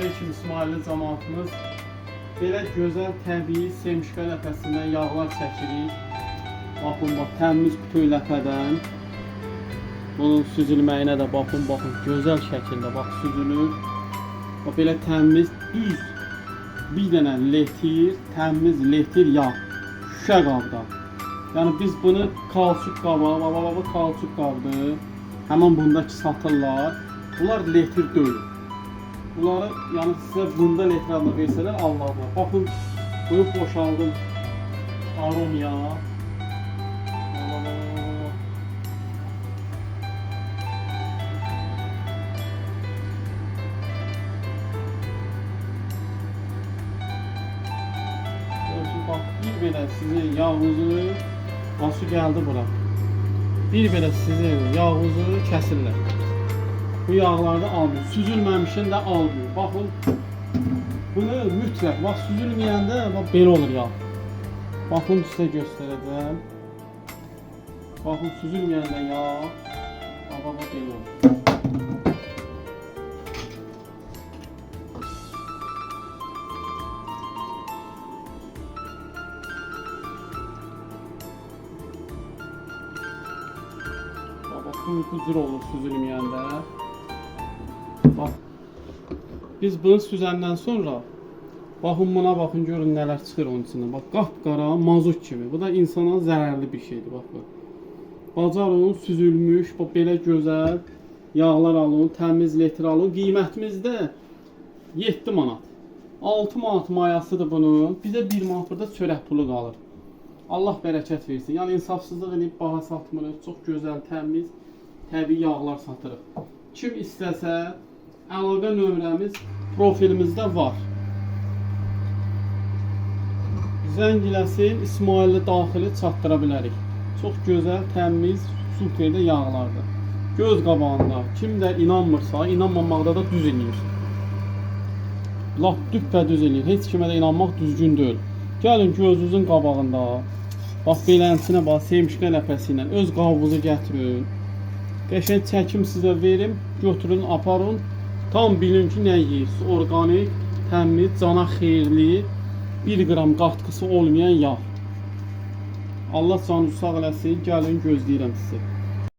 aleyküm İsmailli cəmaatımız. Belə gözəl təbii semşka ləpəsindən yağlar çəkirik. Baxın, bax, təmiz bütöv ləpədən. Bunun süzülməyinə də baxın, baxın, gözəl şəkildə bax süzülür. Bax belə təmiz, düz bir dənə litr, təmiz litr yağ şüşə qabda. Yəni biz bunu kauçuk qaba, bax, bu kauçuk qabdır. Həmin bundakı satırlar. Bunlar litr deyil. Bunları yəni sizə bunda litr adını versələr Allah var. Baxın, bunu boşaldım arom yağ. Allah. Görürsünüz, bax, bir belə sizin yağınızı, başı gəldi bura. Bir belə sizin yağınızı kəsirlər. Bu yağlarda almıyor. Süzülməmişini də almıyor. Baxın, bunu mütləq, bax süzülməyəndə bax belə olur yağ. Baxın, sizə göstərəcəm. Baxın, süzülməyəndə yağ, bax, bax, belə olur. Bax, bu cür olur süzülməyəndə. Bax, biz bunu süzəndən sonra baxın buna, baxın görün nələr çıxır onun içindən. Bax, qapqara mazut kimi. Bu da insana zərərli bir şeydir, bax bu. Bacarın süzülmüş, bax belə gözəl yağlar alın, təmiz litr alın. Qiymətimiz də 7 manat. 6 manat mayasıdır bunun. Bizə 1 manat burada çörək pulu qalır. Allah bərəkət versin. Yəni insafsızlıq edib baha satmırıq. Çox gözəl, təmiz, təbii yağlar satırıq. Kim istəsə əlaqə nömrəmiz profilimizdə var. Zəng eləsin, İsmailli daxili çatdıra bilərik. Çox gözəl, təmiz, superdə yağlardır. Göz qabağında kim də inanmırsa, inanmamaqda da düz eləyir. Lap düppədüz eləyir. Heç kimə də inanmaq düzgün deyil. Gəlin gözünüzün qabağında. Bax beləsinə bax, semşka ləpəsi ilə öz qabınızı gətirin. Qəşəng çəkim sizə verim, götürün, aparın. Tam bilin ki, nə yeyirsiniz. Orqanik, təmiz, cana xeyirli, 1 qram qatqısı olmayan yağ. Allah canınızı sağ eləsin. Gəlin, gözləyirəm sizi.